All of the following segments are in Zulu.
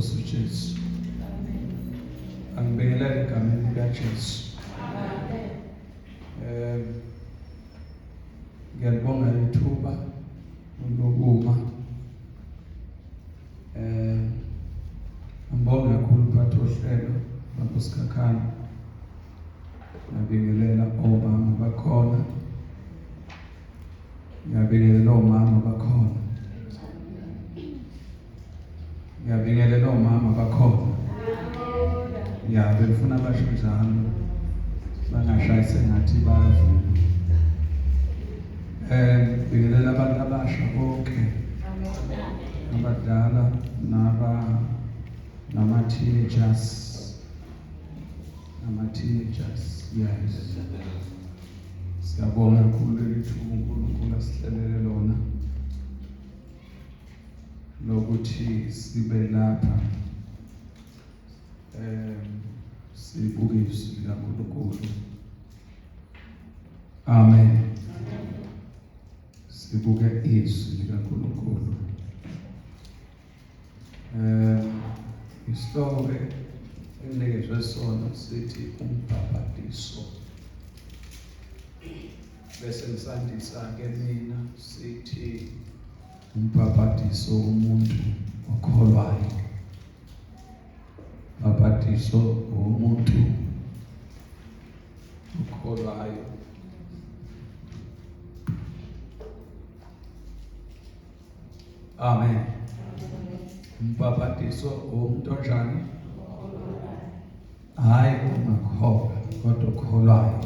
lenkosi uJesu. Angibingelele egameni likaJesu. Amen. Ngiyalibonga ithuba lokuma. Ngibonga kakhulu umphathi wohlelo baba Sikhakhane. Ngiyabingelela omama bakhona. Ngiyabingelela omama bakhona. Ngiyabingelela omama bakhona. Ya, bengifuna basho njalo. Bangashayi sengathi bayavuma. Bingelela abantu abasha bonke. Abadala naba nama teenagers. Nama teenagers. Yes. Siyabonga kakhulu leli thuba uNkulunkulu asihlelele lona lokuthi sibe lapha sibuke izwi likaNkulunkulu. Amen. Sibuke izwi likaNkulunkulu. Isihloko ke enginikezwe sona sithi umbhabhadiso. Bese ngisandisa ke mina sithi umbhabhadiso womuntu okholwayo. Umbhabhadiso womuntu okholwayo. Amen. Umbhabhadiso womuntu onjani? Hayi ongakholwa kodwa okholwayo.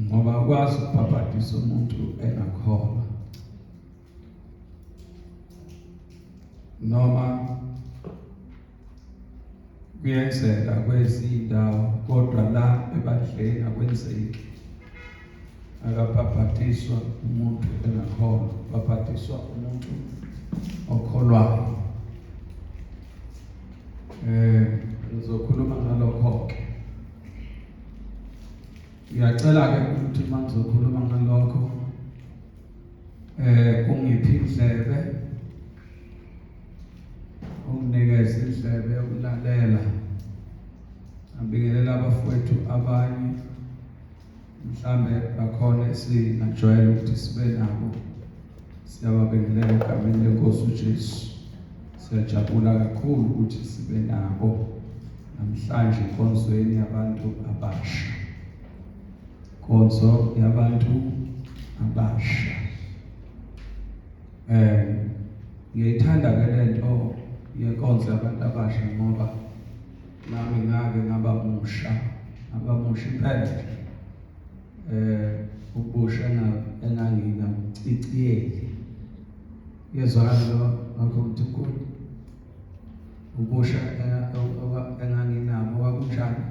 Ngoba ukwazi ukubhabhadisa umuntu engakholwa. Noma kuyenzeka kwezinye indawo kodwa la ebandleni akwenzeki. Akabhabhadiswa umuntu engakholwa, bhabhadiswa umuntu okholwayo. Ngizokhuluma ngalokho ke. Ngiyacela ke ukuthi uma ngizokhuluma ngalokho ungiphe indlebe, unginikeze indlebe yokulalela. Ngibingelela abafowethu abanye mhlambe bakhona esingajwayele ukuthi sibe nabo. Siyababingelela egameni lenkosi uJesu. Siyajabula kakhulu ukuthi sibe nabo namhlanje enkonzweni yabantu abasha. Inkonzo yabantu abasha. Ngiyayithanda ke lento yenkonzo yabantu abasha ngoba nami ngake ngaba musha, ngaba musha impela nje. Ubusha engangingakuciciyeli. Yezwakala lo ngakho Mthimkhulu. Ubusha enganginabo kwakunjani?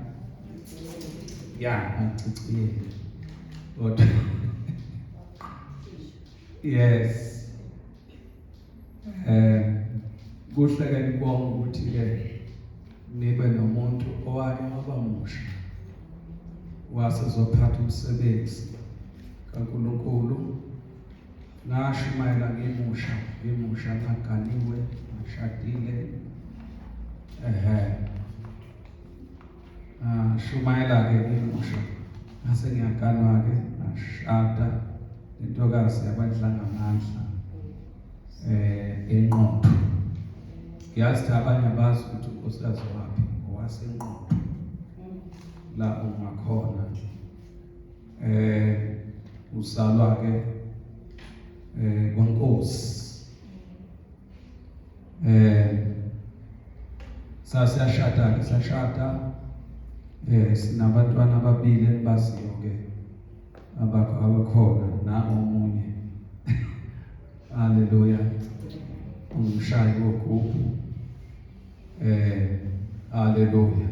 Ya, ngaciciyeli. Kodwa yes. Kuhle ke ngibonga ukuthi ke nibe nomuntu owake waba musha wasezophatha umsebenzi kaNkulunkulu. Ngashumayela ngimusha, ngaganiwe, ngashadile. Ngashumayela ke ngimusha, ngase ngiyaganwa ke, ngashada nentokazi yakwaDlangamandla eNquthu. Ngiyazi ukuthi abanye abazi ukuthi unkosikazi waphi, owaseNquthu la ungakhona. Uzalwa ke kwaNkosi. Sasiyashada ke, sashada sinabantwana ababili engibaziyo ke abakhona nangomunye. Haleluya. Umshayi wogubhu. Haleluya.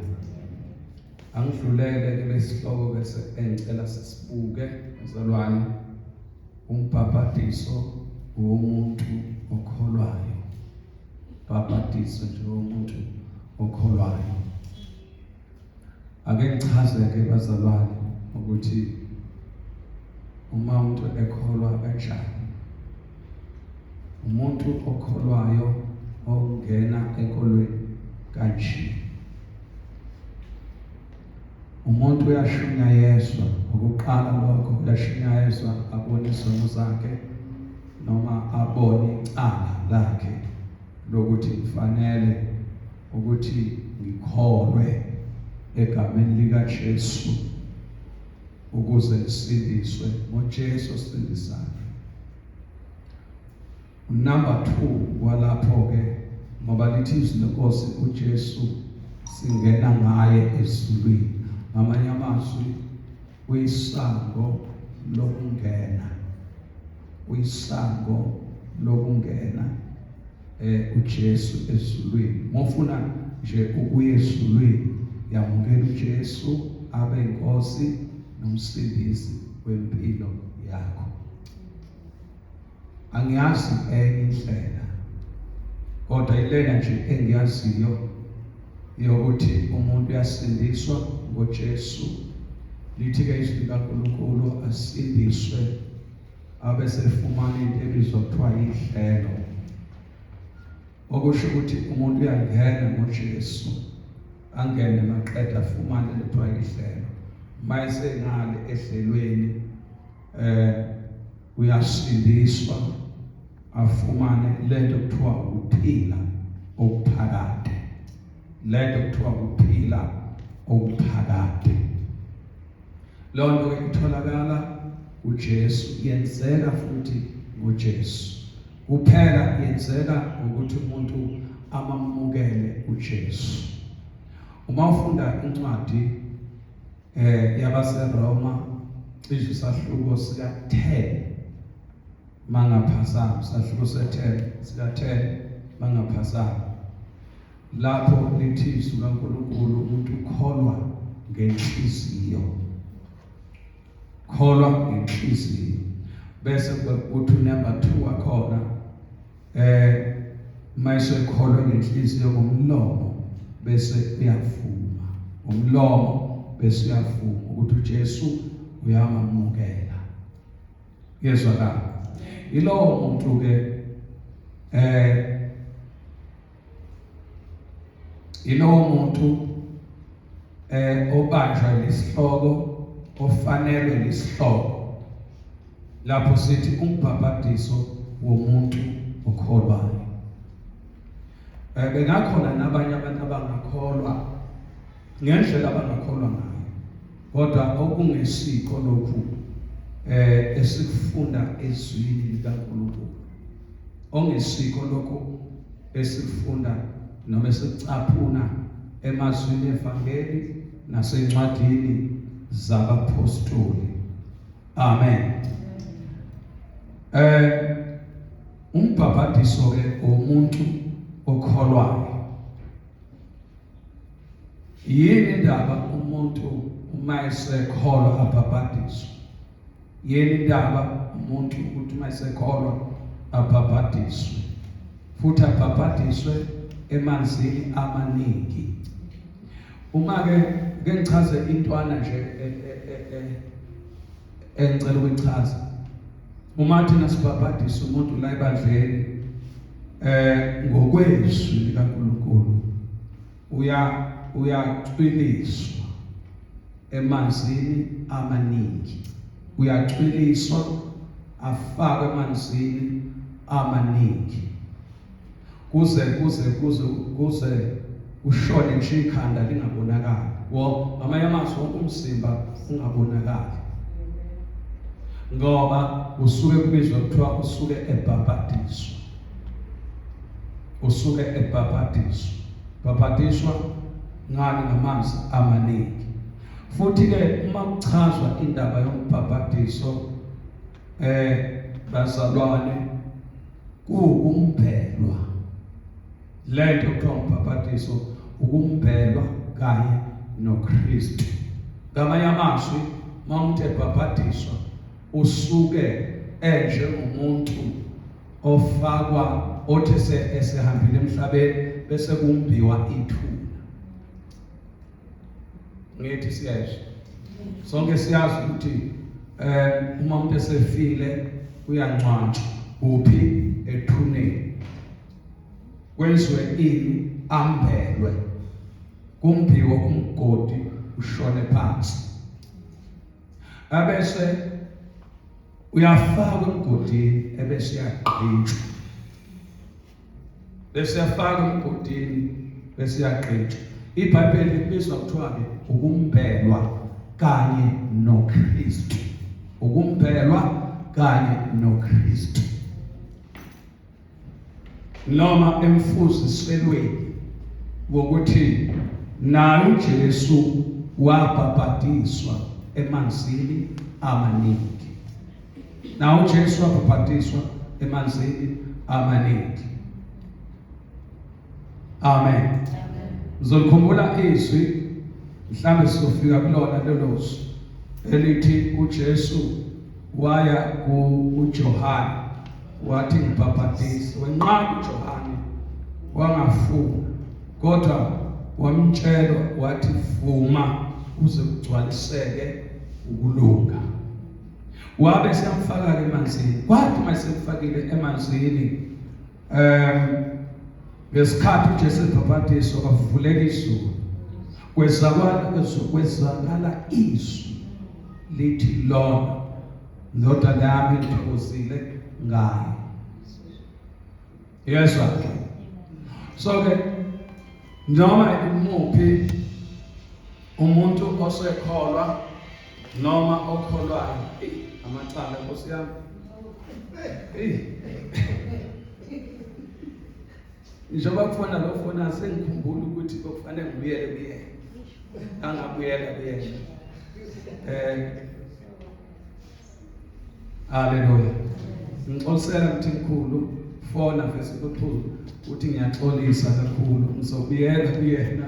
Angidlulele kulesihloko bese engicela sisibuke bazalwane, umbhabhadiso womuntu okholwayo. Bhabhadiso nje womuntu okholwayo. Ake ngichaze ke bazalwane ukuthi uma umuntu ekholwa kanjani. Umuntu okholwayo lokungena enkolweni kanje. Umuntu uyashunyayezwa ukuqala lokho, uyashunyayezwa abone izono zakhe noma abone icala lakhe lokuthi kufanele ukuthi ngikholwe egameni likaJesu ukuze ngisindiswe ngoJesu osindisayo. Number 2 walapho ke, ngoba lithi izwi lenkosi uJesu singena ngaye ezulwini. Ngamanye amazwi, uyisango lokungena, uyisango lokungena uJesu ezulwini. Mofuna nje ukuya ezulwini, yamukela uJesu abe inkosi nomsindisi wempilo yakho. Angiyazi enye indlela, kodwa ilena nje engiyaziyo yokuthi umuntu uyasindiswa ngoJesu. Lithi ke izwi likaNkulunkulu asindiswe abe sefumana into ebizwa kuthiwa idlelo, okusho ukuthi umuntu uyangena ngoJesu, angene maqeda afumane lethiwa idlelo. Mayesengale edlelweni uyasindiswa afumane lento kuthiwa ukuphila okuphakade, lento kuthiwa ukuphila okuphakade. Lonto ke itholakala kuJesu, yenzeka futhi ngoJesu kuphela, yenzeka ngokuthi umuntu amamukele uJesu. Uma ufunda incwadi yabaseRoma, cishe isahluko sika 10 mangaphazami, isahluko se-10 sika 10 mangaphazami, lapho lithi izwi kaNkulunkulu umuntu ukholwa ngenhliziyo, kholwa ngenhliziyo, bese kuthi number 2 wakhona mayesekholwa ngenhliziyo ngomlomo bese uyavuma, ngomlomo bese uyavuma ukuthi uJesu uyamamukela. Yezwakala yilowo muntu ke yilowo muntu obanjwa lesihloko, ofanelwe lesihloko lapho sithi umbhabhadiso womuntu okholwayo. Bengakhona nabanye abantu abangakholwa ngendlela abangakholwa ngayo, kodwa okungesikho lokhu esikufunda ezwini likaNkulunkulu, ongesikho lokhu esikufunda noma esikucaphuna emazwini evangeli nasencwadini zabapostoli. Amen. Umbhabhadiso ke umuntu okholwayo. Yini indaba umuntu uma esekholwa abhabhadiswe? Yini indaba umuntu ukuthi uma esekholwa abhabhadiswe? Futhi abhabhadiswe emanzini amaningi. Uma ke ke ngichaze intwana nje engicela ukuyichaza. Uma thina sibhabhadisa umuntu la ebandleni ngokwezwi likaNkulunkulu uyacwiliswa emanzini amaningi, uyacwiliswa afakwe emanzini amaningi kuze kuze kuze kuze kushone ngisho ikhanda lingabonakali, wo ngamanye amazwi wonke umzimba ungabonakali, ngoba usuke kubizwa kuthiwa usuke ebhabhadiswa, usuke ebhabhadiswa. Bhabhadiswa ngani? Ngamanzi amaningi. Futhi ke uma kuchazwa indaba yombhabhadiso bazalwane, kuwukumbelwa lento kuthiwa umbhabhadiso, ukumbelwa kanye noKristu. Ngamanye amazwi, uma umuntu ebhabhadiswa usuke enjengomuntu ofakwa othi esehambile emhlabeni bese kumbiwa ithuna. Ngithi siyezwa sonke, siyazi ukuthi uma umuntu esefile uyangcwatshwa kuphi? Ethuneni. Kwenziwe ini? Ambelwe, kumbiwe umgodi ushone phansi, abese uyafakwa emgodini, ebese uyagqitshwa, bese uyafakwa emgodini, bese uyagqitshwa. IBhayibheli libizwa kuthiwa-ke ukumbelwa kanye noKristu, ukumbelwa kanye noKristu, noma emfuziselweni wokuthi naye uJesu wabhabhadiswa emanzini amaningi. Na uJesu wabhabhadiswa emanzini amaningi. Amen. Uzolikhumbula izwi, mhlambe sizofika kulona lelo zwi elithi uJesu waya kuJohane wathi ngibhabhadise. Wenqaba uJohane, wangafuni, kodwa wamtshela wathi vuma uze kugcwaliseke ukulunga. Wabe seyamfaka-ke emanzini. Kwathi uma semfakile emanzini, ngesikhathi uJesu ebhabhadiswa kwavuleka izulu, kwezwakala izwi lithi, lona ndodana yami ngithokozile ngayo. Yezwa ke. So ke noma imuphi umuntu osekholwa noma okholwayo, amacala Nkosi yami. Njengoba kufona lo fona sengikhumbula ukuthi kufanele ngibuyele kuyena. Angabuyela kuyena. Haleluya. Ngixolisela Mthimkhulu, fona vese kuxhuzu uthi ngiyaxolisa kakhulu, ngizobuyela kuyena.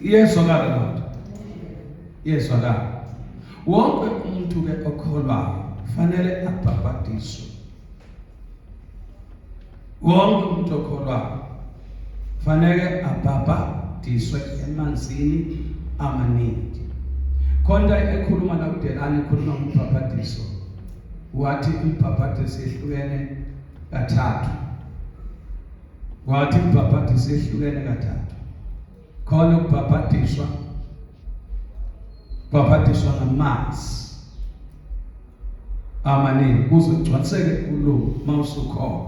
Iyezwakala loo nto, iyezwakala. Wonke umuntu ke okholwayo fanele abhabhadiswe. Wonke umuntu okholwayo fanele abhabhadiswe emanzini amaningi. Khona ekhuluma la kuDelani, ekhuluma ngombhabhadiso, wathi umbhabhadiso ehlukene kathathu. Wathi umbhabhadiso ehlukene kathathu. Khona ukubhabhadiswa, kubhabhadiswa ngamanzi amaningi kuze kugcwaliseke ukulunga mawusukhona.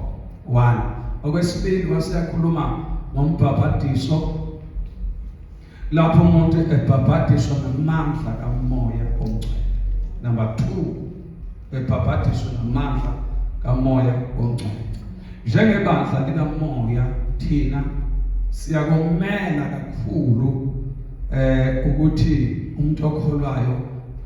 One. Okwesibili, waseyakhuluma ngombhabhadiso lapho umuntu ebhabhadiswa ngamandla kaMoya oNgcwele. Number 2, ebhabhadiswa ngamandla kaMoya oNgcwele. Njengebandla likaMoya thina siyakumela kakhulu ukuthi umuntu okholwayo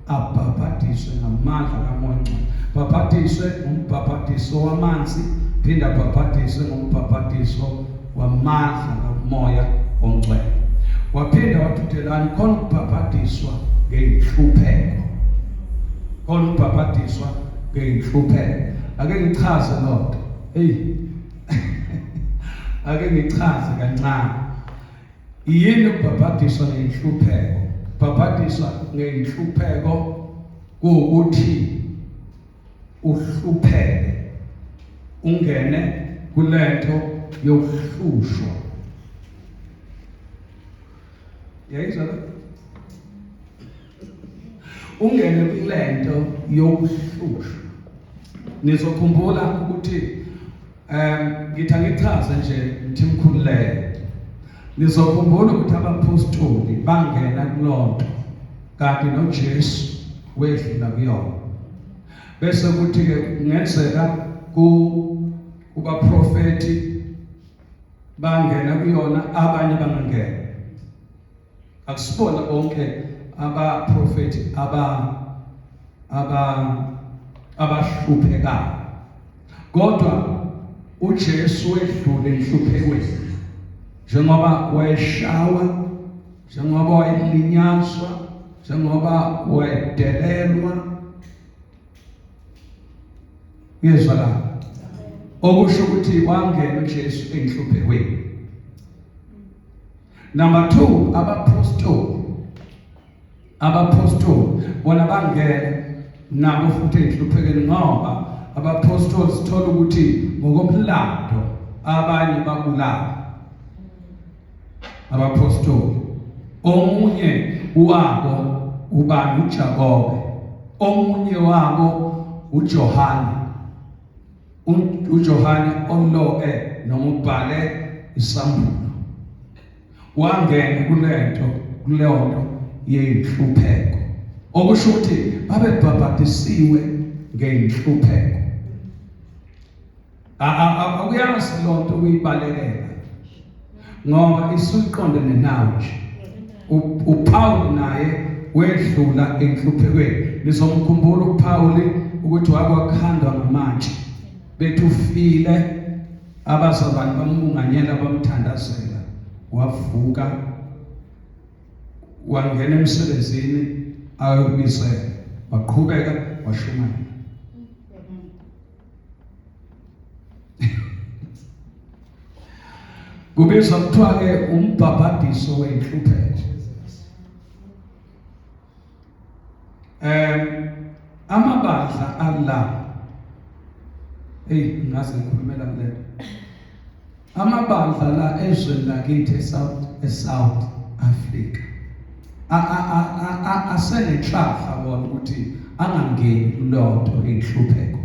abhabhadiswe ngamandla kaMoya oNgcwele, bhabhadiswe ngombhabhadiso wamanzi, phinde abhabhadiswe ngombhabhadiso wamandla kaMoya oNgcwele. Waphinda wathi uDelani khona ukubhabhadiswa ngey'nhlupheko, khona ukubhabhadiswa ngey'nhlupheko. Ake ngichaze loo nto. Hey, ake ngichaze kancane. Yini ukubhabhadiswa ngenhlupheko? Bhabhadiswa ngenhlupheko kuwukuthi uhlupheke, ungene kulento yokuhlushwa. Yayizwa la? Ungene kulento yokuhlushwa. Nizokhumbula ukuthi ngithi angichaze nje Mthimkhulu leyo. Nizokhumbula ukuthi abapostoli bangena kulonto kanti noJesu wedlula kuyona. Bese kuthi ke kungenzeka kubaprofeti bangena kuyona, abanye bangangena. Akusibona bonke abaprofeti abahluphekayo, kodwa uJesu wedlule enhluphekweni, njengoba wayeshawa, njengoba wayelinyazwa, njengoba wayedelelwa. Uyezwa la? Okusho ukuthi wangena uJesu enhluphekweni. Number 2, abapostoli bona bangena nabo futhi enhluphekweni, ngoba Abapostoli sithola ukuthi ngokomlando abanye babulawa abapostoli. Omunye wabo ubani? uJakobe. Omunye wabo uJohane. uJohane olobe noma ubhale isambulo wangena kulento kuleyonto yeyinhlupheko, okusho ukuthi babebhabhadisiwe ngeyinhlupheko. Akuyazi lonto ukuyibalekela ngoba isuqondene nawe nje. UPaul naye wedlula enhluphekweni. Nizomkhumbula uPaul ukuthi wakwakhandwa ngamatshe, bethi ufile, abazalwane bamunganyela, bamthandazela, wavuka wangena emsebenzini ayobizela, waqhubeka washumayela. Kubizwa kuthiwa ke umbhabhadiso wenhlupheko. Amabandla ala, hey, ngaze ngikhulumela kule amabandla la ezweni lakithi eSouth Africa asenenhlahla wona ukuthi angangeni kulonto inhlupheko.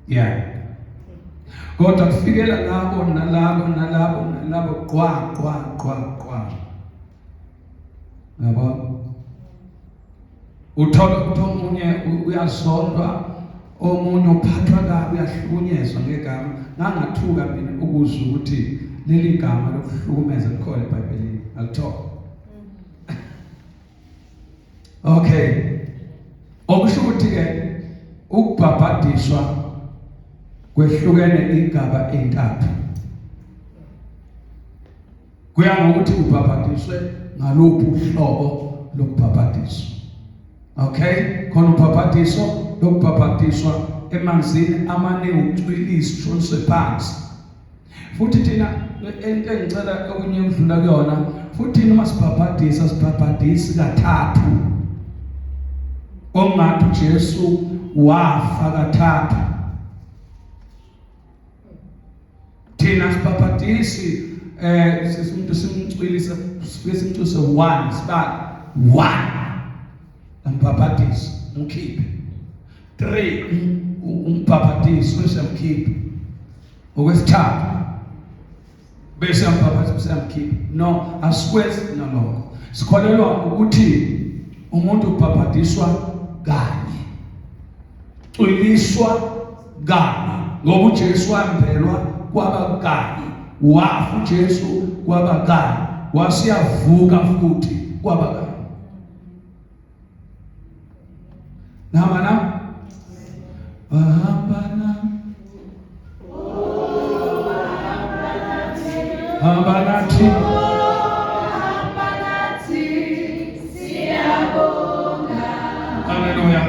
Yeah, kodwa kufikela labo nalabo nalabo nalabo, qwa qwa qwa qwa, yabo. Uthola ukuthi omunye uyazondwa, omunye uphathwa kabi, uyahlukunyezwa ngegama. Ngangathuka mina ukuzwa ukuthi leli gama lokuhlukumeza likhona eBhayibhelini, alithola. Okay, okusho ukuthi ke ukubhabhadiswa kwehlukene igaba entathu, kuya ngokuthi ubhabhadiswe ngaluphi uhlobo lokubhabhadiswa. Okay, khona ubhabhadiso lokubhabhadiswa emanzini amaningi, ucwilisa ushoniswe phansi. Futhi thina into engicela okunye ukudlula kuyona futhi, thina uma sibhabhadisa, sibhabhadisi kathathu, ongathi uJesu wafa kathathu. Thina sibhabhadisi sisumuntu simcwilisa, sifike simcwilise one, sibale one, umbhabhadisi umkhiphe, three, umbhabhadisi bese umkhiphe, okwesithathu bese umbhabhadisi bese umkhiphe. No, asikwenzi nalokho. Sikholelwa ukuthi umuntu ubhabhadiswa kanye, cwiliswa kanye, ngoba uJesu wambelwa kwaba kanye, wafa uJesu kwaba kanye, wasiyavuka futhi kwaba kanye. Nihamba nami? Hamba nami. Hamba nathi. Hamba nathi, siyabonga. Haleluya.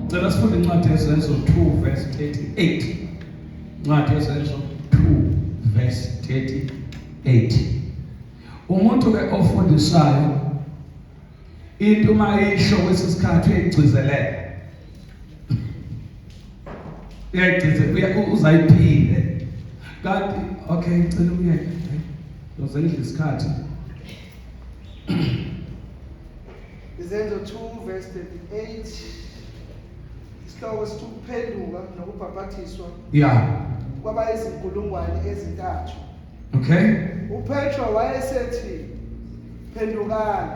Cela sifunde incwadi yeZenzo 2 verse 38. Incwadi yeZenzo 2 verse 38. Umuntu ke ofundisayo into uma eyisho kwesikhathi uyayigcizelela. Uyayigcizelela, uzayiphinde. Kanti okay, ngicela umyeke. Ngizoze ngidle isikhathi. Izenzo 2 verse 38, isihloko sithi ukuphenduka nokubhabhathiswa kwaba izinkulungwane ezintathu. UPetro wayesethi, phendukani,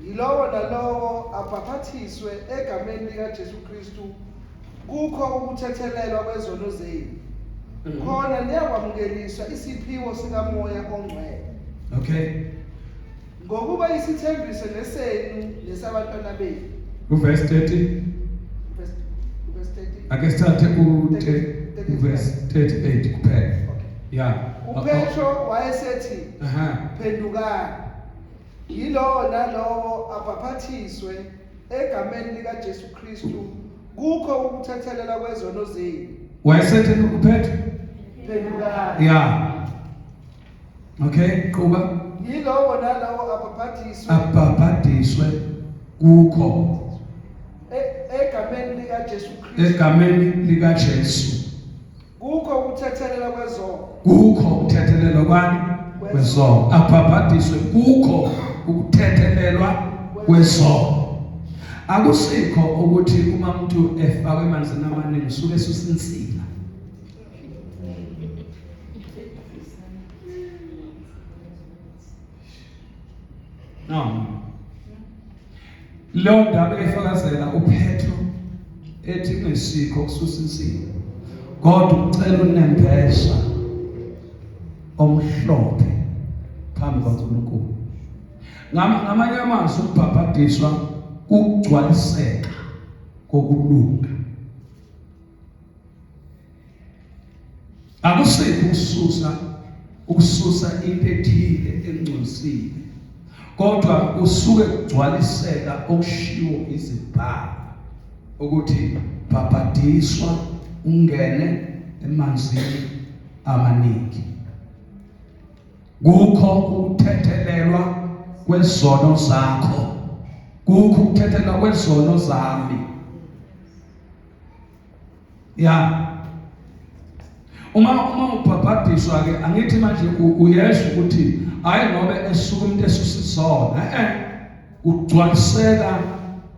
yilowo nalowo abhaphathiswe egameni likaJesu Kristu kukho ukuthethelelwa kwezono zenu, khona niyakwamukeliswa isiphiwo sikaMoya oNgcwele. Ngokuba isithembiso ngesenu nesabantwana benu. Uverse 30. Verse 30. Ake sithathe uverse 38 kuphela. Yeah. UPetro wayesethi, phendukani, yilowo nalowo abhaphathiswe egameni likaJesu Kristu kukho ukuthethelelwa kwezono zenu. Wayesethi uPetro, phendukani. Yeah. Okay, qhuba. Yilowo nalowo abhaphathiswe Abhaphathiswe kukho egameni likaJesu Kristu Egameni likaJesu. Kukho ukuthethelelwa kwezono. Kukho ukuthethelelwa kwani? Kwezono. Abhabhadiswe kukho ukuthethelelwa kwezono. Akusikho ukuthi uma umuntu efakwe emanzini amaningi usuke esusinsila. No. Leyo ndaba efakazela uPetro ethi kungesikho ukususa insini kodwa ucela unembeza omhlophe phambi kwaNkulunkulu. Ngamanye amazwi ukubhabhadiswa kugcwaliseka kokulunga. Akusikho ukususa into ethile engcolisile kodwa kusuke kugcwaliseka okushiwo izibhalo ukuthi bhabhadiswa ungene emanzini amaningi kukho ukuthethelelwa kwezono zakho kukho ukuthethelelwa kwezono zami ya uma ubhabhadiswa ke angithi manje uyezwa ukuthi hayi ngoba esuka umuntu esusizona kugcwaliseka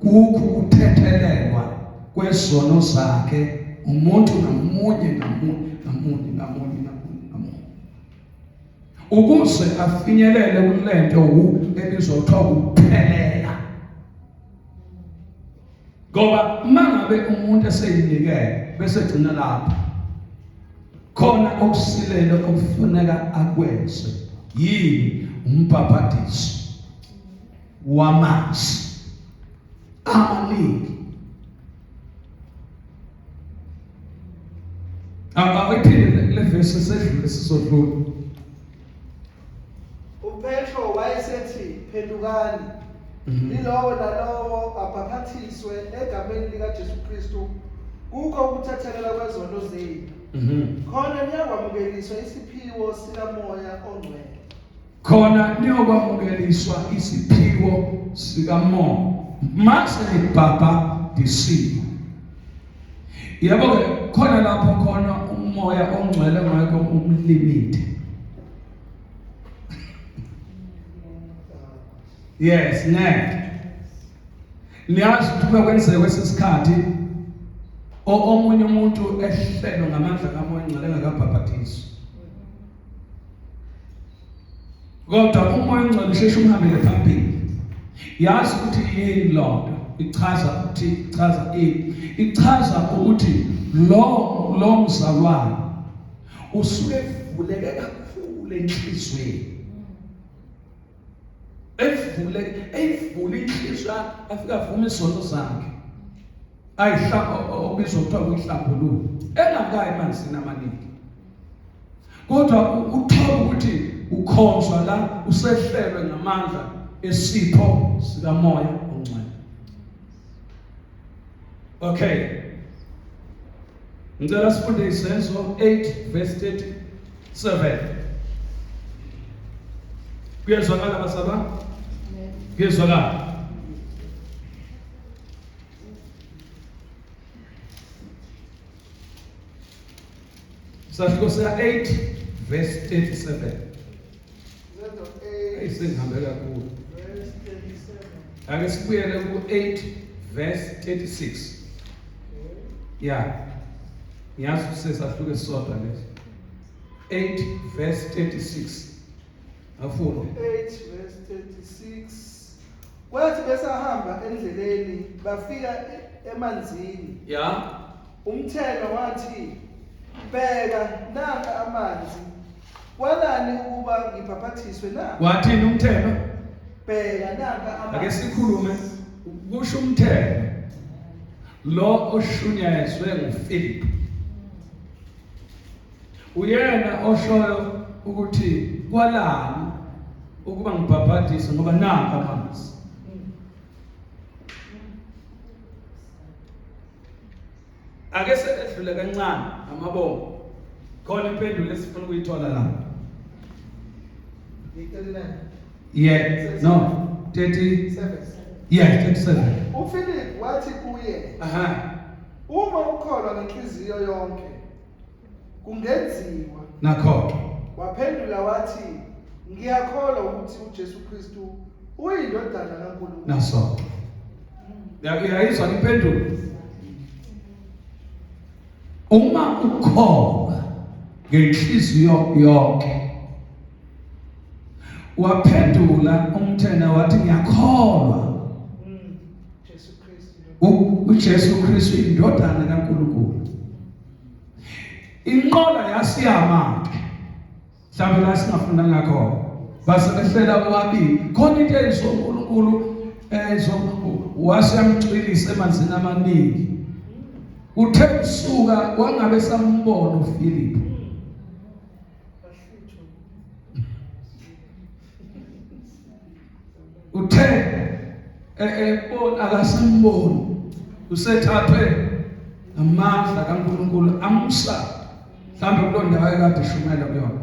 kukho ukuthethelelwa kwezono zakhe umuntu ngamunye ngamunye ngamunye ngamunye ngamunye ngamunye ukuze afinyelele kulento ebizwa kuthiwa ukuphelela. Ngoba mangabe umuntu eseyinikele bese gcina lapho khona okusilele okufuneka akwenze yini umbhabhadiso wamanzi amaningi Ayiphinde le verse sedlule sizodlula. UPetro wayesethi phendukani lilowo nalowo abhapathiswe egameni likaJesu Kristu kukho ukuthethelela kwezono zenu. Khona niyakwamukeliswa isiphiwo sikaMoya oNgcwele. Khona niyokwamukeliswa isiphiwo sikaMoya mase nibhabhadisiwe. Yebo ke khona lapho khona umoya ongcwele ngeke umlimite. Yes, ngeke. Niyazi ukuthi kwenzeka kwesikhathi omunye umuntu ehlelwe ngamandla kaMoya ongcwele engakabhabhadiswa. Kodwa uMoya oNgcwele usheshe umhambele phambili. Yazi ukuthi yini lonto ichaza ukuthi ichaza ini? Ichaza ukuthi lo mzalwane usuke evuleke kakhulu enhlizweni. Evule eyivula inhliziyo yakhe afike avume izono zakhe. Ayihlamba okubizwa kuthiwa kuyihlambululo. Engakayi emanzini amaningi. Kodwa uthola ukuthi ukhonzwa la usehlelwe ngamandla esipho sikaMoya oNgcwele. Okay. Ngicela sifunde isenzo 8 verse 37. Kuyezwakala bazalwane? Kuyezwakala. Sahluko sika 8 verse 37. Izenzo 8 Hey sengihambe kakhulu. verse 37. Ake sibuyele ku 8 verse 36. Yeah. Ngiyazi ukuthi sesahluke sisodwa leso. 8 verse 36. Afunde. 8 verse 36. Kwathi besahamba endleleni bafika emanzini. Yeah. Umthenwa wathi, Bheka, nanka amanzi, kwalani ukuba ngibhaphathiswe na? Wathini umthenwa? Bheka, nanka amanzi. Ake sikhulume kusho umthenwa lo oshunyayezwe nguPhilip. Uyena oshoyo ukuthi kwalani ukuba ngibhabhadiswe ngoba nanka amanzi. Ake sedlule kancane amabongo. Khona impendulo esifuna ukuyithola la. 39. Yeah, no, 37. Yeah, 37. UPhilip wathi kuye, Aha. Uma ukholwa ngenhliziyo yonke kungenziwa. Nakho-ke. Waphendula wathi, Ngiyakholwa ukuthi uJesu Kristu uyindodana kaNkulunkulu. Naso-ke. Uyayizwa impendulo? Uma ukholwa ngenhliziyo yonke. Waphendula umthena wathi ngiyakholwa. Jesu Kristu. UJesu Kristu indodana kaNkulunkulu. Inqola yasiyama ke. Mhlawumbe la singafunda ngakho. Base behlela bobabili. Khona into eyiso uNkulunkulu ezo waseyamcwilisa emanzini amaningi. Uthe usuka wangabe sambona uPhilip. Uthe ebona akasamboni usethathwe amandla kaNkulunkulu amsa mhlawumbe kuloo ndawo ekade eshumela kuyona.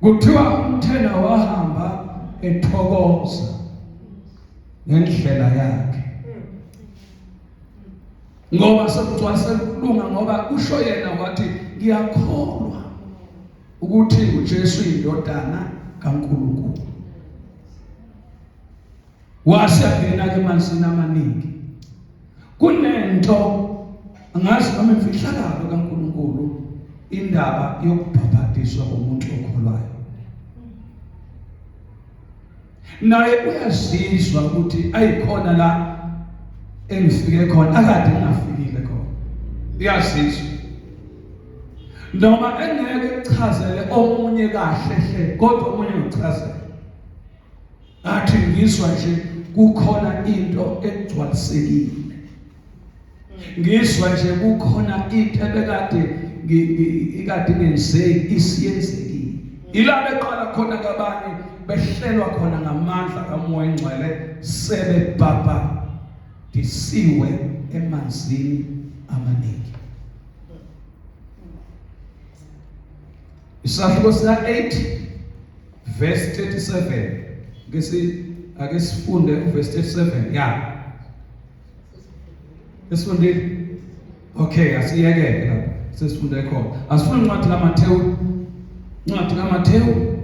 Kuthiwa umthena wahamba ethokoza ngendlela yakhe ngoba sekugcwalise ukulunga ngoba kusho yena wathi ngiyakholwa ukuthi uJesu indodana kaNkulunkulu. Wase angena ke emanzini amaningi. Kunento angazi noma imfihlakalo kaNkulunkulu indaba yokubhabhadiswa komuntu okholwayo. Naye uyazizwa ukuthi ayikhona la engifike khona akade ngingafikile khona. Uyazizwa. Noma engeke kuchazele omunye kahle hle kodwa omunye uchazele. Athi ngizwa nje kukhona into egcwalisekile. Ngizwa nje kukhona into ebekade ikade ingenzeki isiyenzekile. Ila beqala khona kabanye behlelwa khona ngamandla kaMoya Engcwele sebebhabhadisiwe emanzini amaningi. Isahluko sika 8 verse 37 ngesi ake sifunde uverse 37 ya Esifundile? Okay, asiyekeke lapho. Sesifunde khona. Asifunde incwadi kaMathewu. Incwadi kaMathewu.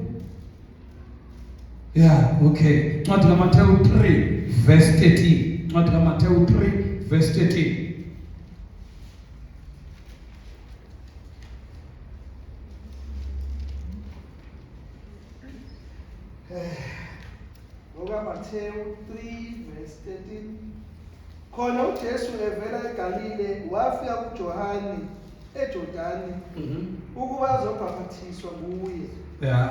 Yeah, okay. Incwadi kaMathewu 3 verse 13. Incwadi kaMathewu 3 verse 13. NgokaMathewu 3 verse 13. Khona uJesu evela eGalile wafika kuJohane eJordani ukuba azobhaphathizwa nguye. Yeah.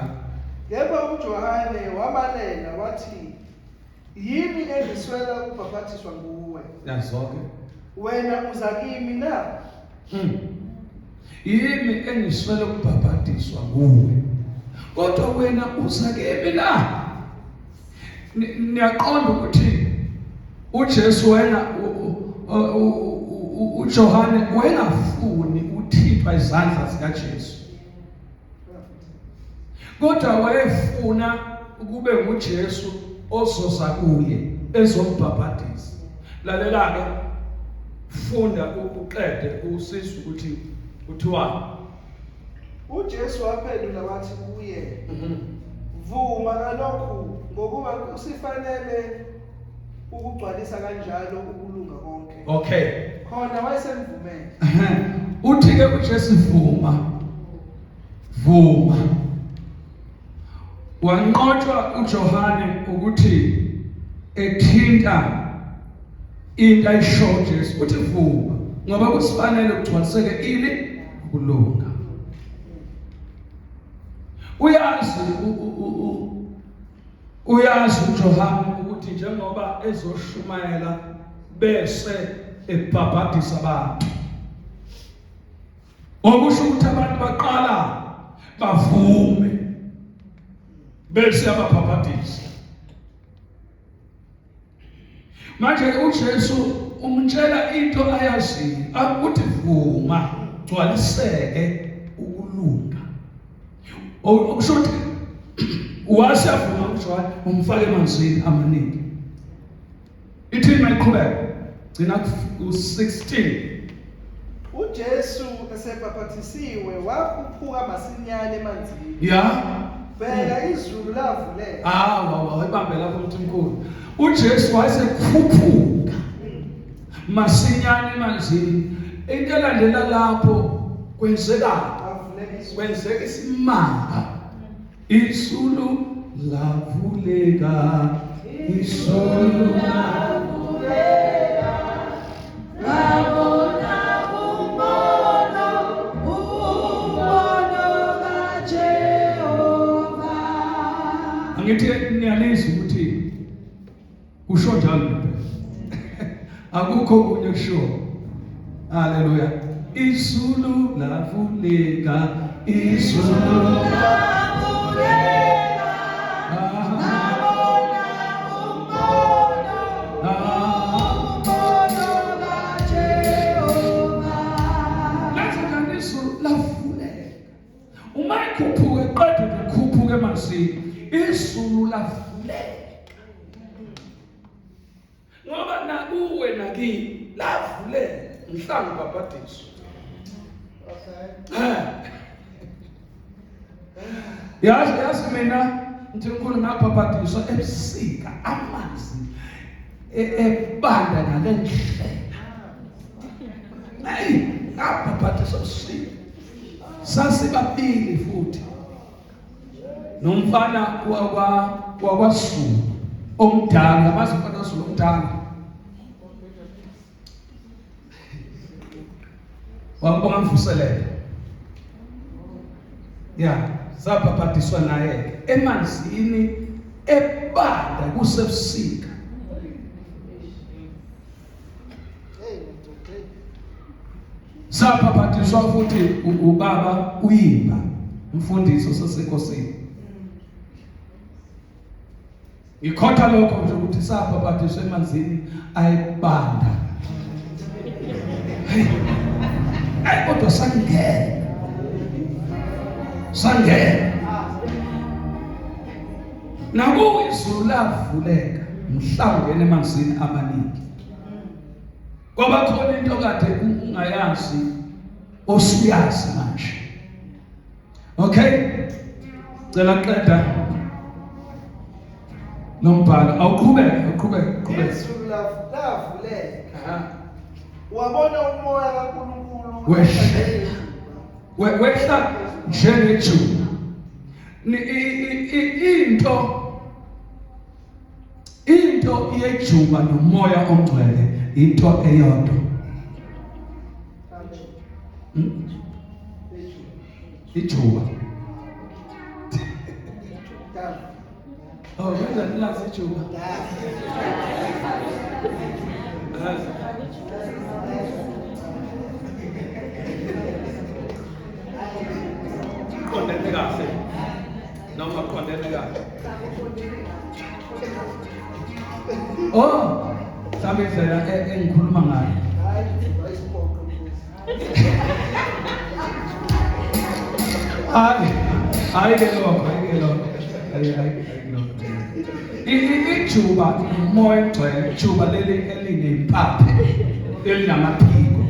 Kepha uJohane wamalela wathi, Yimi engiswela ukubhaphathizwa nguwe. Yazoke. Wena uza kimi na? Yimi engiswele ukubhabhadiswa nguwe. Kodwa wena uza kimi na? Niyaqonda ukuthi uJesu wena uJohane wayengafuni ukuthintwa izandla zikaJesu. Kodwa wayefuna ukube nguJesu ozoza kuye ezombhabhadisa. Lalela ke funda uqede usizwe ukuthi kuthiwani. UJesu waphendula wathi kuye, Vuma kalokhu ngokuba kusifanele ukugcwalisa kanjalo ukulunga konke. Okay. Khona wayesemvumele. Uthi ke uJesu vuma. Vuma. Wanqotshwa uJohane ukuthi ethinta into ayisho uJesu uthi vuma ngoba kusifanele kugcwaliseke ini ukulunga. Uyazi uyazi uJohane ukuthi njengoba ezoshumayela bese ebhabhadisa abantu okusho ukuthi abantu baqala bavume bese ababhabhadisa. Manje uJesu umtshela into ayaziyo akuthi vuma gcwaliseke ukulunga. Okusho ukuthi wase avuma uJohane umfake emanzini amaningi. Ithini mayiqhubeka? Gcina ku-16. UJesu esebhaphathisiwe wakhuphuka masinyane emanzini. Ya. Bheka izulu lavuleka. Ah, wa ibambe lapho mthimkhulu. UJesu wayesekhuphuka masinyane emanzini. Into elandela lapho kwenzeka Lavuleka izulu. kwenzeka isimanga. Izulu lavuleka. Izulu Lavuleka, ngabona umbono, umbono kaJehova. Angithi niyalizwa ukuthi kusho njalo ngempela. Akukho okunye kusho. Haleluya. Izulu lavuleka, izulu Lavuleka, ngabona umbono, umbono kaJehova. Lenza njani izulu lavuleka? Uma ikhuphuka iqeda ukukhuphuka emanzini, izulu lavuleka. Ngoba nakuwe nakimi lavuleka mhla ngibhabhadiswa. Okay. Yazi mina Mthimkhulu ngabhabhadiswa ebusika amanzi ebanda ngale ndlela. Hey, ngabhabhadiswa ebusika. Sasibabili futhi. Nomfana wakwaZulu omdala, amazi umfana waZulu omdala. Wangibonga mvuselele. Ya, sabhabhadiswa naye emanzini ebanda kusebusika. Hey, madoda. Hey. Sabhabhadiswa futhi ubaba uyimba umfundisi osesenkosini. Ngikhotha lokho nje ukuthi sabhabhadiswa emanzini ayebanda. Hey. Hey, kodwa sangena. Sangena. Nakuwe izulu lavuleka mhla ungena emanzini amaningi. Kwaba khona into kade ungayazi osuyazi manje. Okay? Cela qeda nombhalo. Awuqhubeke, awuqhubeke, qhubeke. Izulu lavuleka. Aha. Wabona umoya kaNkulunkulu Wehla. Wehla njengejuba. Into yejuba nomoya ongcwele into eyodwa. Amen. Ijuba. Done. Oh, kwenza lazi ijuba. Done. Qondene kahle. Noma qondene kahle. Oh, mhlawumbe indlela engikhuluma ngayo. Hayi, ayisiphoqo mfowethu. Hayi, hayi ke lokho, hayi ke lokho. Hayi, hayi, hayi lokho. Ijuba umoya ogcwele, ijuba leli elinempaphe, elinamaphiko.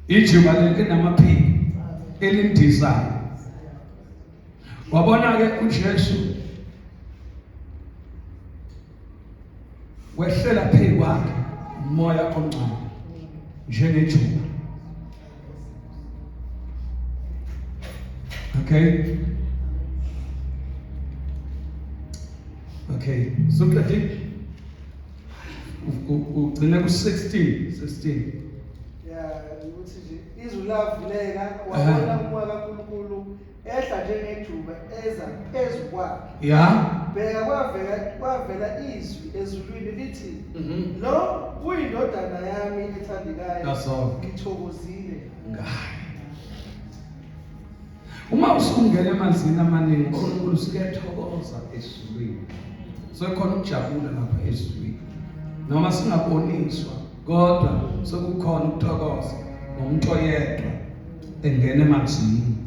Ijuba leli elinamaphiko, elindizayo. Wabona ke uJesu wehlela phezu kwakhe umoya ongcwele njengejuba. Okay. Okay, so qedile. Ugcine ku 16, 16. Ya, ukuthi nje izulu lavuleka, wabona umoya kaNkulunkulu ehla njengejuba eza phezu kwakhe. Ya. Bheka kwavela izwi ezulwini lithi, Lo uyindodana yami ethandekayo, That's all. ngithokozile. Ngayo. Uma usungena emanzini amaningi, uNkulunkulu usukuyathokoza ezulwini. Sekukhona ukujabula lapha ezulwini. Noma singaboniswa, kodwa sekukhona ukuthokoza ngomuntu oyedwa engena emanzini.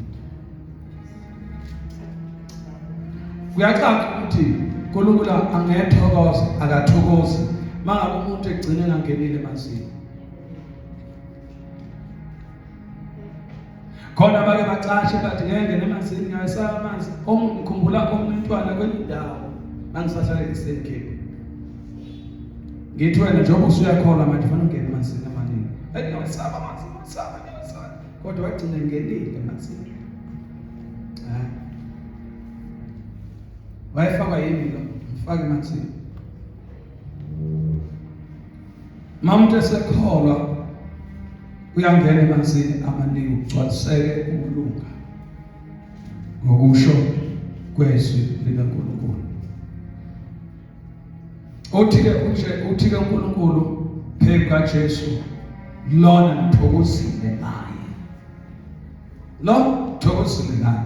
Kuyacaca ukuthi uNkulunkulu angethokoza, akathokozi mangabe umuntu egcine engangenile emanzini. Khona bake bacashe bathi ngeke ngene emanzini, ngiyawesaba amanzi. Ngikhumbula omunye umntwana kwenye indawo ngangisahlala e-Eastern Cape. Ngithi wena njengoba usuyakholwa manje fanele ungene emanzini amaningi. Ethi ngiyawesaba amanzi, ngiyawesaba, ngiyawesaba. Kodwa wagcina engenile emanzini. Ha. Wayefakwa yini lo? Mfake emanzini. Mamuntu esekholwa uyangena emanzini amaningi ukugcwaliseke ukulunga ngokusho kwezwi likaNkulunkulu. Uthi-ke uthi-ke uNkulunkulu phezu kaJesu lona ngithokozile ngaye. Lo thokozile ngaye.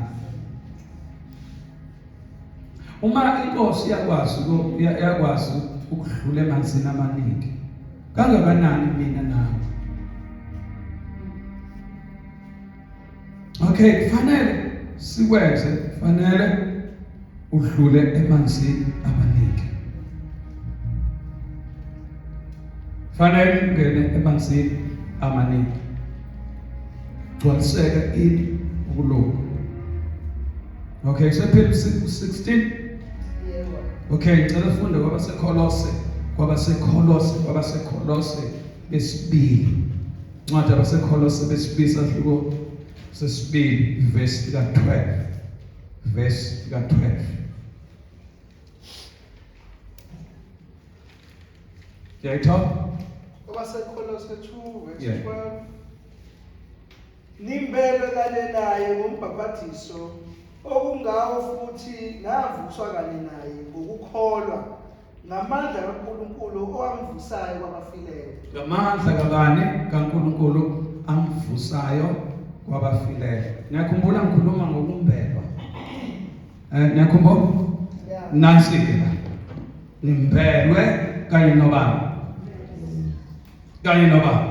Uma inkosi yakwazi yakwazi ukudlula emanzini amaningi kangakanani mina nawe? Okay, kufanele sikwenze, kufanele udlule emanzini amaningi. Fanele ungene emanzini amaningi. Gcwaliseke ini ukulunga. Okay, sephela 16. Yebo. Okay, ngicela ufunde kwabaseKolose, kwabaseKolose, kwabaseKolose besibili. Incwadi yabaseKolose besibili sahluko sesibili verse lika 12. Verse lika 12. Ngiyayithola? KwabaseKolose 2 verse 12. Yeah. Nimbelwe kanye naye ngombhaphathiso okungawo futhi navuswa kanye naye ngokukholwa ngamandla kaNkulunkulu owamvusayo kwabafileyo. Ngamandla kabani? KaNkulunkulu amvusayo kwabafileyo. Niyakhumbula ngikhuluma ngokumbelwa. Niyakhumbula? Yeah. Nansi ke la. Nimbelwe kanye nobani? Kanye nobani?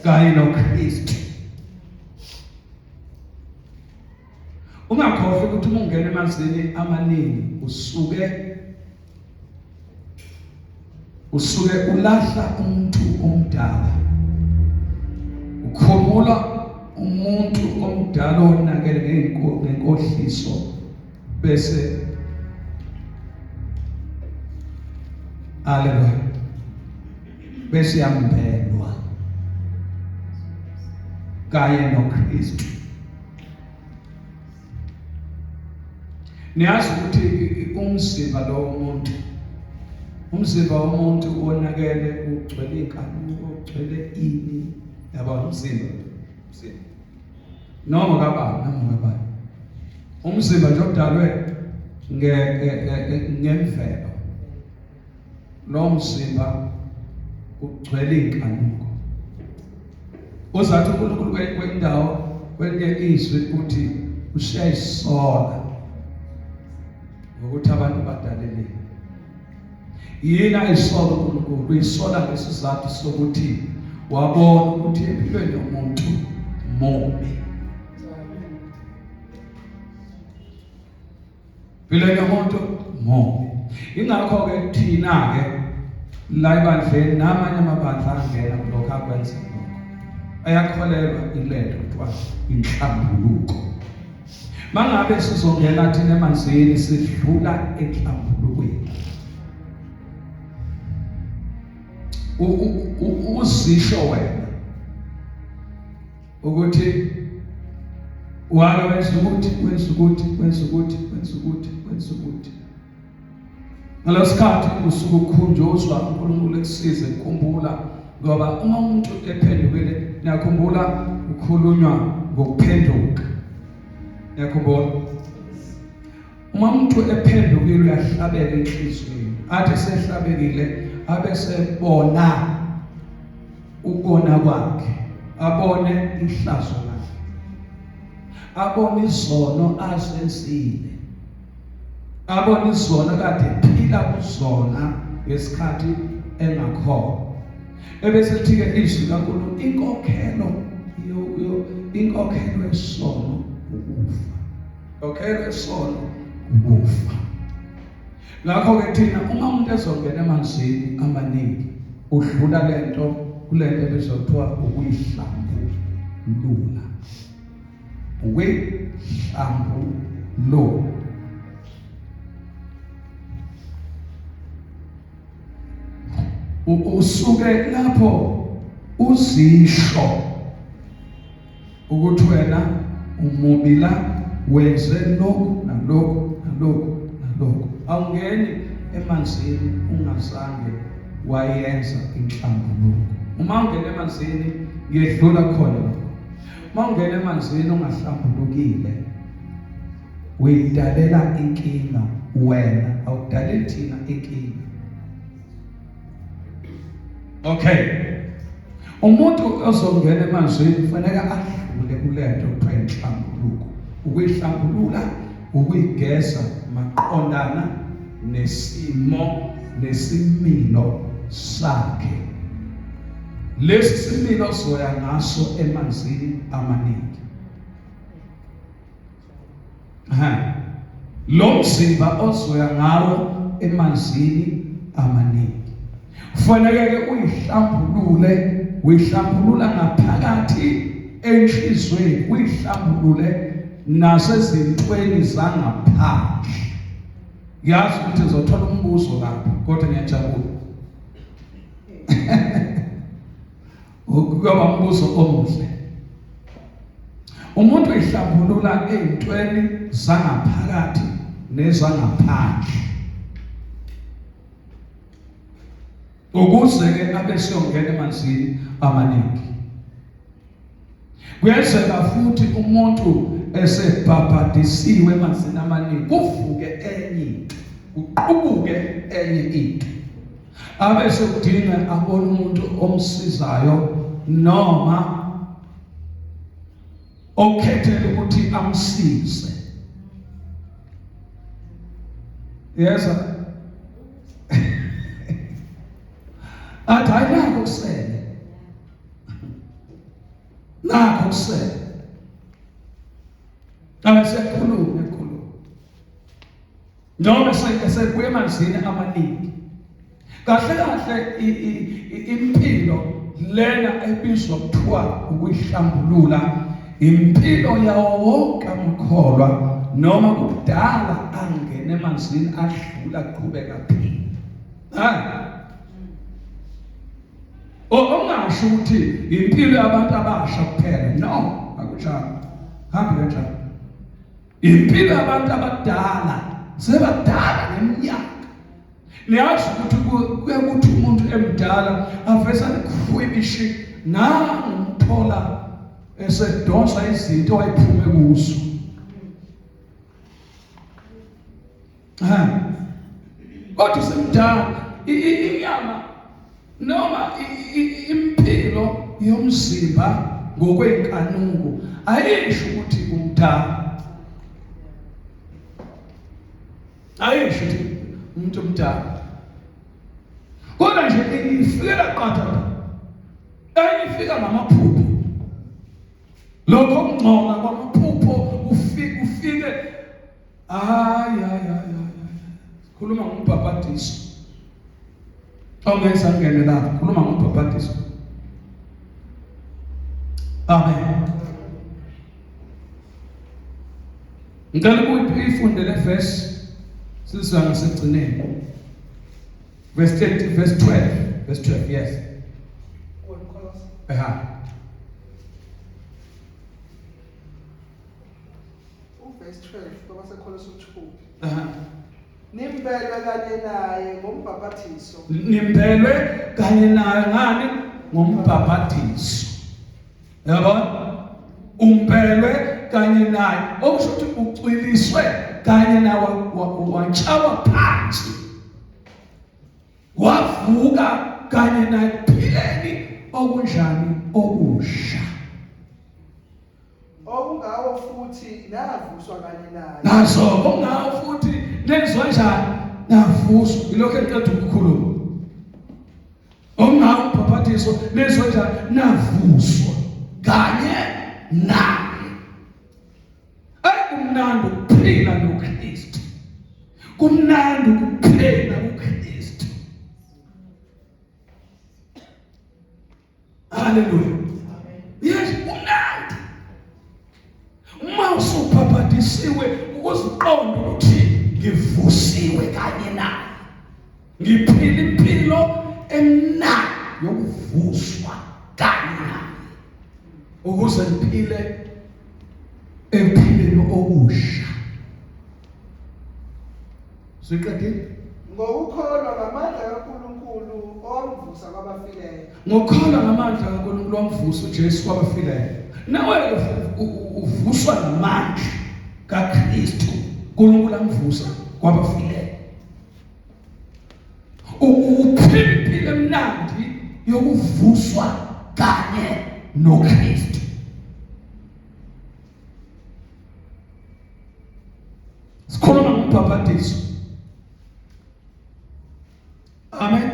Kanye noKristu. Ungakhohlwa ukuthi uma ungena emanzini amaningi usuke ulahla umuntu omdala, ukhumula umuntu omdala onakele ngenkohliso, bese haleluya, bese yambelwa kanye noKristu. Niyazi ukuthi umzimba lo womuntu, umzimba womuntu wonakele, ugcwele inkanuko, ugcwele ini, yabo, umzimba, umzimba noma kabani, noma kabani, umzimba nje odalwe ngemvelo, lo mzimba ugcwele inkanuko. Uzathi uNkulunkulu kwendawo kwenye izwi uthi usiyayisola ngokuthi abantu badalelile. Yini ayisola uNkulunkulu? Uyisola ngesizathu sokuthi wabona ukuthi empilweni yomuntu mubi. Empilweni yomuntu mubi. Ingakho-ke thina-ke la ebandleni namanye amabandla angena kulokho akwenza lokho. Ayakholelwa ilento kuthiwa inhlambuluko. Mangabe sizongena thina emanzini sidlula enhlambulukweni. Uzisho wena ukuthi wake wenza ukuthi, wenza ukuthi, wenza ukuthi, wenza ukuthi, wenza ukuthi. Ngalesikhathi usuke ukhunjuzwa uNkulunkulu ekusize ukukhumbula, ngoba uma umuntu ephendukile, niyakhumbula kukhulunywa ngokuphenduka. Niyakhumbula? Uma umuntu ephendukile uyahlabeka enhliziyweni, athi sehlabekile abe sebona ukona kwakhe, abone ihlazo lakhe, abone izono azenzile, abone izono kade ephila kuzona ngesikhathi engakhona. Ebese lithi-ke izwi kaNkulunkulu, inkokhelo yesono ukufa. Inkokhelo yesono ukufa. Ngakho ke thina uma umuntu ezongena emanzini amaningi udlula lento kulento ebizwa kuthiwa ukuyihlambulula. Ukuyihlambulula. Usuke lapho uzisho ukuthi wena umubi la wenze lokhu nalokhu nalokhu nalokhu awungeni emanzini ungazange wayenza inhlambuluko uma ungena emanzini ngiyedlula khona lokho uma ungena emanzini ungahlambulukile uyidalela inkinga wena awudaleli thina inkinga Okay. Umuntu ozongena emanzini kufanele adlule kulento kuthiwa inhlambuluko. Ukuyihlambulula, ukuyigeza maqondana nesimo nesimilo sakhe. Lesi similo soya ngaso emanzini amaningi. Ha. Lo mzimba ozoya ngawo emanzini amaningi. Kufanele ke uyihlambulule, uyihlambulula ngaphakathi enhlizweni, uyihlambulule nasezintweni zangaphandle. Ngiyazi ukuthi ngizothola umbuzo lapho, kodwa ngiyajabula. Kuyoba umbuzo omuhle. Umuntu uyihlambulula ezintweni zangaphakathi nezangaphandle. Ukuze ke abe siyongena emanzini amaningi. Kuyenzeka futhi umuntu esebhabhadisiwe emanzini amaningi kuvuke enye into, kuqubuke enye into. Abe sekudinga abone umuntu omsizayo noma okhethela ukuthi amsize. Yeza. Athi hayi nakho kusele. Nakho kusele. Abesekhuluma ekhuluma. Noma esebuya emanzini amaningi. Kahle kahle impilo lena ebizwa kuthiwa ukuyihlambulula impilo yawo wonke amakholwa noma kudala angena emanzini adlula qhubeka phila. Ha? Ongasho ukuthi impilo yabantu abasha kuphela. No, akunjalo. Hambi kanjalo. Impilo yabantu abadala sebadala ngeminyaka. Niyazi ukuthi kuye kuthi umuntu emdala avesa likhwibishi nangumthola esedonsa izinto ayiphume kuzo. Ha. Kodwa semdala inyama noma impilo yomzimba ngokwenkanuko ayisho ukuthi umdala. Ayisho ukuthi umuntu omdala. Kodwa nje ifikela qatha. Enye ifika ngamaphupho. Lokho kungcola kwamaphupho ufike ufike hayi hayi hayi khuluma ngombhabhadiso ongeza ngene lapho khuluma ngombhabhadiso amen ngicela ukuyifunde le verse sizwa ngasekugcineni verse 30 verse 12 verse 12 yes Eha. Uverse 12 kwabaseKholosi 2. Aha. Nimbelwe kanye naye ngombhaphathiso. Nimbelwe kanye naye ngani? Ngombhaphathiso. Yabo? Umbelwe kanye naye. Okusho ukuthi ucwiliswe kanye nawe watshalwa phansi. Wavuka kanye naye phileni okunjani okusha. Okungawo futhi navuswa kanye naye. Naso okungawo futhi nenzwa njani? Navuswa. Ilokho engiqeda ukukhuluma. Okungawo ubhaphathiso nenzwa njani? Navuswa kanye naye. Ayikumnandi ukuphila noKristu. Kumnandi ukuphila kuKristu. Haleluya. Yes, kumnandi. Uma usubhabhadisiwe ukuziqonda ukuthi ngivusiwe kanye naye. Ngiphila impilo emnandi yokuvuswa kanye naye. Ukuze ngiphile empilweni okusha. Siqedile? Ngokukholwa ngamandla kaNkulunkulu owamvusa kwabafileyo. Ngokukholwa ngamandla kaNkulunkulu owamvusa uJesu kwabafileyo. Nawe uvuswa ngamandla kaKristu. uNkulunkulu amvusa kwabafileyo. Uphila impilo emnandi yokuvuswa kanye noKristu. Sikhuluma ngombhabhadiso. Amen.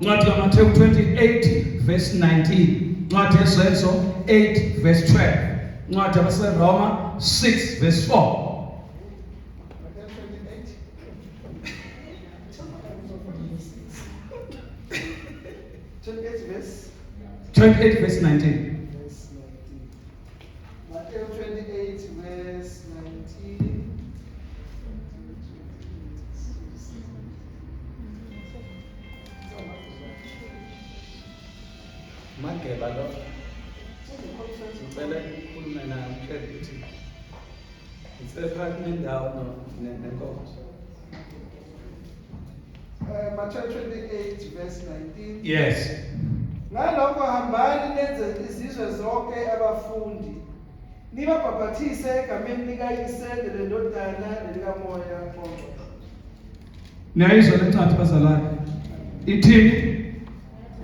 Ncwadi kaMathewu 28 verse 19. Ncwadi yeZenzo 8 verse 12. Ncwadi yabaseRoma 6 verse 4. Verse 28 verse 19. Verse 19. Matthew 28 verse 19. Mageba lo. Ngicela ukukhuluma naye umtshele ukuthi ngisephakathi nendawo nenkonzo. Matthew 28 verse 19. Yes. Ngalokho hambani nenze izizwe zonke abafundi. Nibabhaphathise egameni likaYise nelendodana nelikaMoya oNgcwele. Niyayizwa le ncwadi bazalwane. Ithini?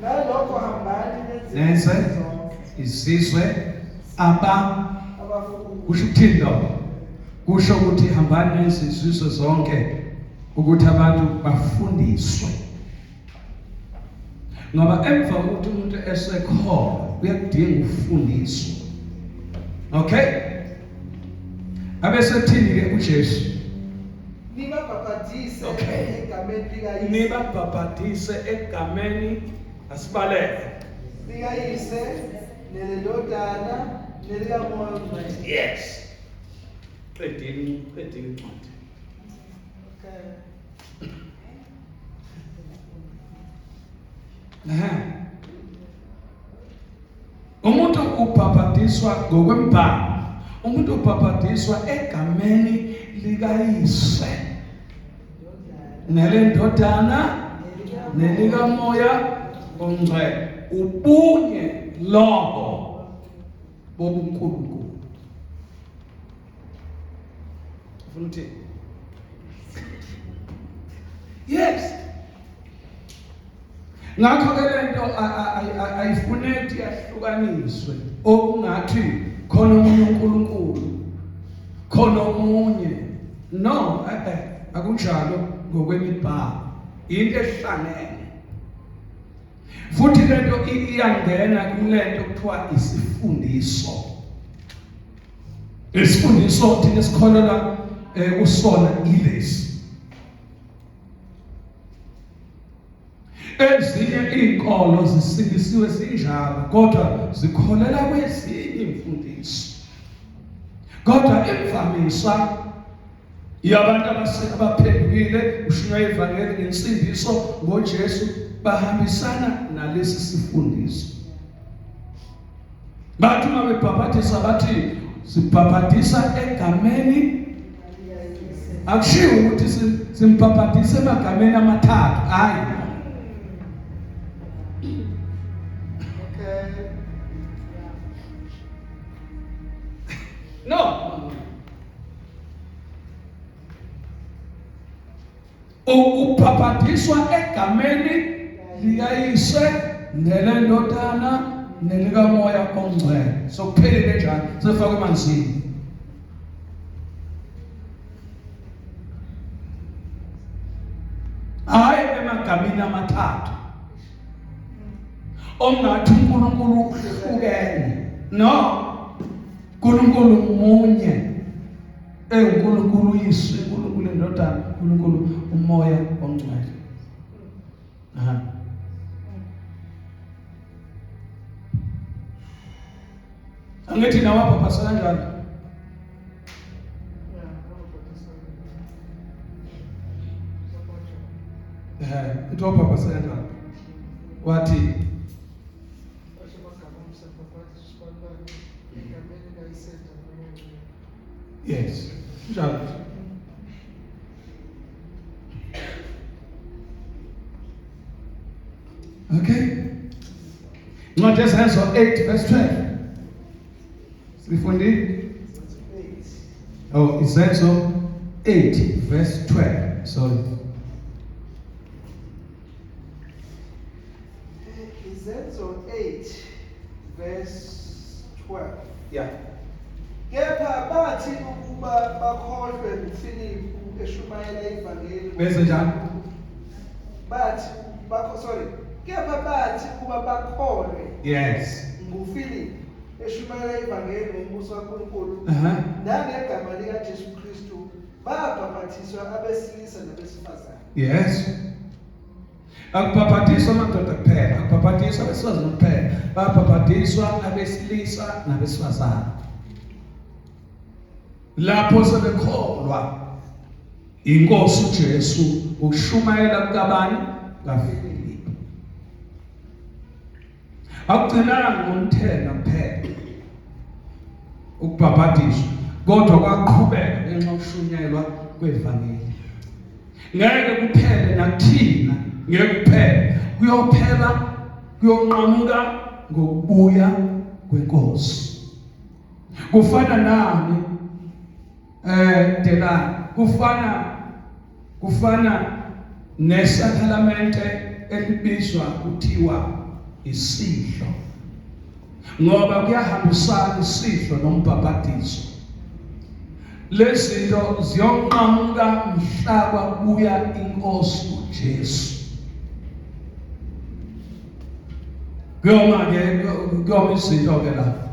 Ngalokho hambani nenze izizwe aba abafundi. Kusho ukuthini lokho? Kusho ukuthi hambani nenze izizwe zonke ukuthi abantu bafundiswe. Ngoba emva kokuthi umuntu esekholwa uyakudinga ukufundiswa. Okay? Abesethini ke uJesu? Nibabhaphathise Okay. egameni likaYise. Nibabhaphathise egameni asibaleke. Likayise nelendodana nelikaMoya oNgcwele. Yes. Qedini, qedini incwadi. Okay. Ehhe. Umuntu ubhabhadiswa ngokwembhalo. Umuntu ubhabhadiswa egameni likaYise nelendodana nelikaMoya oNgcwele. Ubunye lobo bobuNkulunkulu. Ufuna ukuthini? Yes. Ngakho ke lento ayifuneki yahlukaniswe okungathi khona omunye uNkulunkulu khona omunye no eh akunjalo ngokwemibhalo into ehlangene futhi lento iyangena kulento kuthiwa isifundiso isifundiso thina esikholelwa kusona ilesi. Ezinye izinkolo zisindisiwe zinjalo kodwa zikholela kwezinye imfundiso. Kodwa imvamisa yabantu abaphendukile ushunywa ivangeli ngensindiso ngoJesu bahambisana nalesi sifundiso. Bathi uma bebhabhadisa bathi sibhabhadisa egameni akushiwo ukuthi simbhabhadisa emagameni amathathu hayi. Okay. No. Ubhabhadiswa egameni likaYise nelendodana nelikaMoya oNgcwele. Sokuphelile njalo, sefakwe emanzini. Hayi emagameni amathathu. Ongathi uNkulunkulu uhlukene. No. uNkulunkulu munye. EnguNkulunkulu uYise, uNkulunkulu iNdodana, uNkulunkulu uMoya oNgcwele. Aha. Angithi nawe wabhabhasa kanjalo. Eh, uthi wabhabhasa kanjalo. Wathi Yes. Njalo. Okay. Incwadi yeZenzo 8 verse 12. Sifundile? Oh, iZenzo 8 verse 12. Sorry. Izenzo 8 verse 12. Yeah. Kepha bathi ukuba bakhohlwe nguFiliphu eshumayela ivangeli. Benze njani? Bathi bakho sorry. Kepha bathi ukuba bakholwe Yes. nguFiliphu eshumayela ivangeli ngombuso kaNkulunkulu nangegama likaJesu Kristu babhapathiswa abesilisa nabesifazane. Yes. Akubhabhadiswa amadoda kuphela, akubhabhadiswa abesifazane kuphela, babhabhadiswa abesilisa nabesifazane. Lapho sebekholwa inkosi uJesu ukushumayela kukabani kaFilipu. Akugcinanga ngomthelo kuphela ukubhabhadiswa, kodwa kwaqhubeka ngenxa yokushunyayelwa kwevangeli. Ngeke kuphele nakuthina, ngeke kuphele, kuyophela, kuyonqamuka ngokubuya kwenkosi. Kufana nani Delani, kufana nesakramente elibizwa kuthiwa isidlo, ngoba kuyahambisana isidlo nombhabhadiso. Lezinto ziyonqamuka mhla kwabuya inkosi uJesu. Kuyoma ke, kuyoma izinto ke lapho,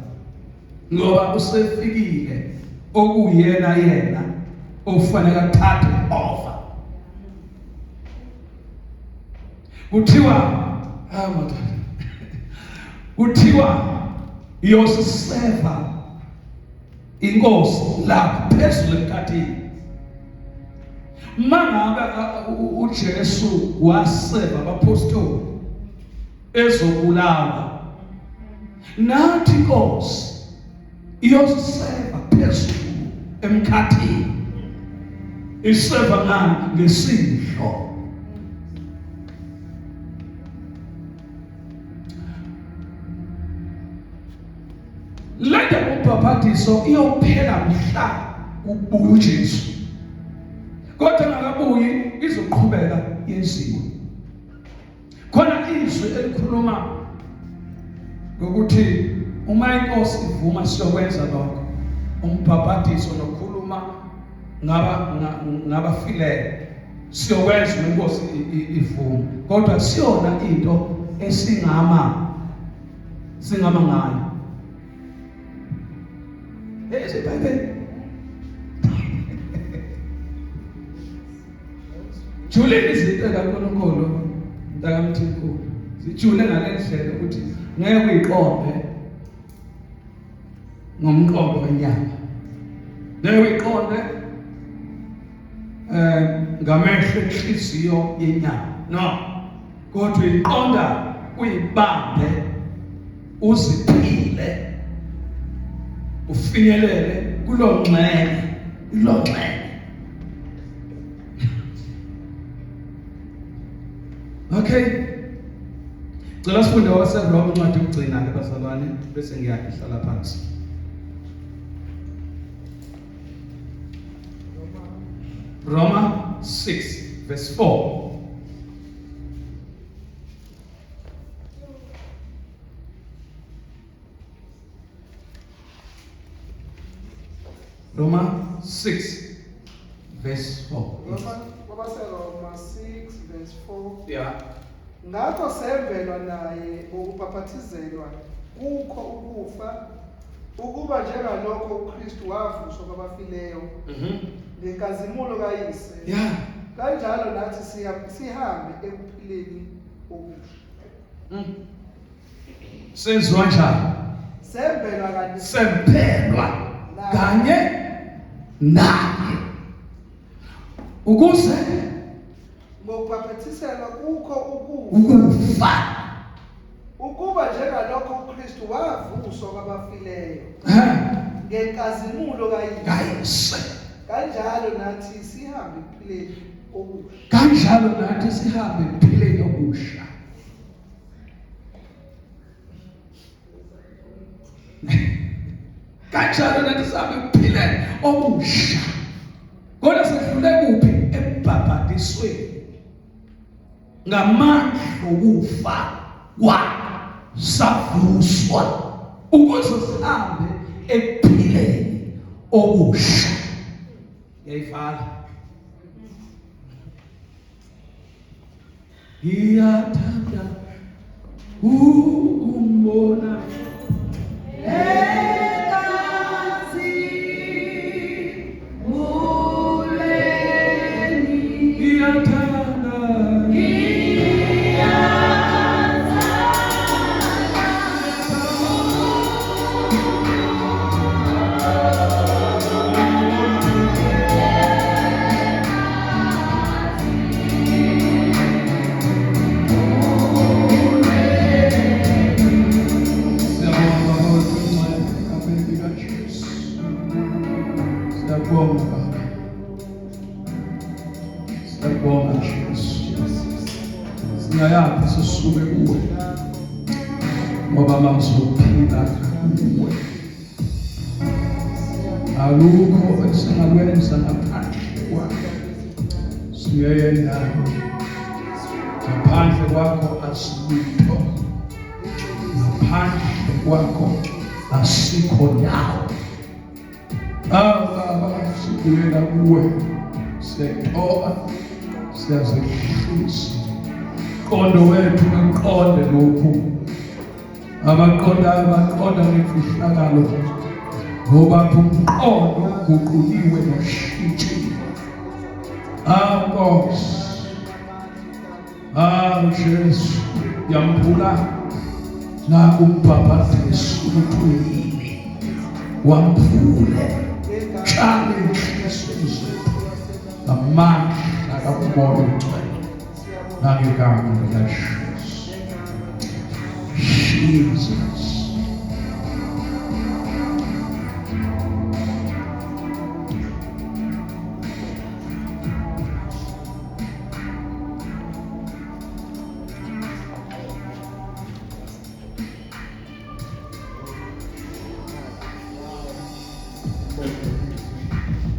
ngoba usefikile okuyena yena ofanele athathe over. Kuthiwa madoda, kuthiwa iyosiseva inkosi lapha phezulu emkhathini. Mangabe uJesu waseva abapostoli ezobulawa, nathi inkosi iyoseva phezulu emkhathini. Iseva ngani? Ngesidlo. Lento ubhabhadiso iyophela mhla kubuya uJesu, kodwa engakabuyi izoqhubeka yenziwe. Khona izwi elikhuluma ngokuthi uma inkosi ivuma siyokwenza lokho, umbhabhadiso nokukhuluma ngaba ngabafileyo siyokwenza uma inkosi ivuma, kodwa siyona into esingama singama ngayo. Hey, iBhayibheli Julile izinto kaNkulunkulu mntakamthimkhulu, zijule ngale ndlela ukuthi ngeke uyiqonde ngomqondo wenyama, ngeke uyiqonde ngamehlo enhliziyo yenyama, no, kodwa uyiqonda uyibambe uziphile ufinyelele kuloo ngxenye, kuloo ngxenye. Okay, cela sifunde waseRoma incwadi yokugcina ke bazalwane, bese ngiyahlala phansi. Roma 6 verse 4. Roma 6 verse 4. Roma kwabaseRoma 6 verse 4. Yeah. Ngakho sembelwa naye ngokubhaphathizelwa kukho ukufa Ukuba njengalokho uKristu wavuswa kwabafileyo ngenkazimulo kaYise, kanjalo nathi sihambe ekuphileni okusha. Senziwa njani? Sembelwa kanye, Sembelwa kanye naye ukuze ngokubhaphathiselwa kukho ukufa, ukufa ukuba njengalokho uKristu wavuswa kwabafileyo ngenkazimulo kaYise, kayise, kanjalo nathi sihambe ekuphileni okusha. Kanjalo nathi sihambe ekuphileni okusha. Kanjalo nathi sihambe ekuphileni okusha. Kodwa sedlule kuphi? Embhabhadisweni ngamandla okufa kwakhe savuswa ukuze sihambe ekuphileni okusha. Ngiyayivala. Ngiyathanda ukumbona Enkazimbulweni. Ngiyathanda. Siyabonga Baba wethu ongcwele, egameni likaJesu. Siyabonga Baba. Siyabonga Jesu. Singayaphi sisuke kuwe, ngoba mawuzophila kuwe. Alukho esingakwenza ngaphandle kwakho. Singeye ndawo. Ngaphandle kwakho asilutho. Ngaphandle kwakho asikho ndawo. Awu Baba, sibuyela kuwe. Siyayithoba, siyazehlisa. Qondo wethu uqonde lokhu. Abaqondayo baqonda ngemfihlakalo, ngoba umqondo uguquliwe noshintshiwe. Awu Nkosi, awu Jesu, yamphula nakumbhabhadiso ukuthi uyini, wamphule tshala inhliziyo zethu ngamandla kaMoya oNgcwele nangegama likaJesu. Jesus.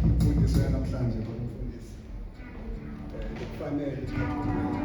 Imfundiso yanamhlanje, baba mfundisi, kufanele ithathwe.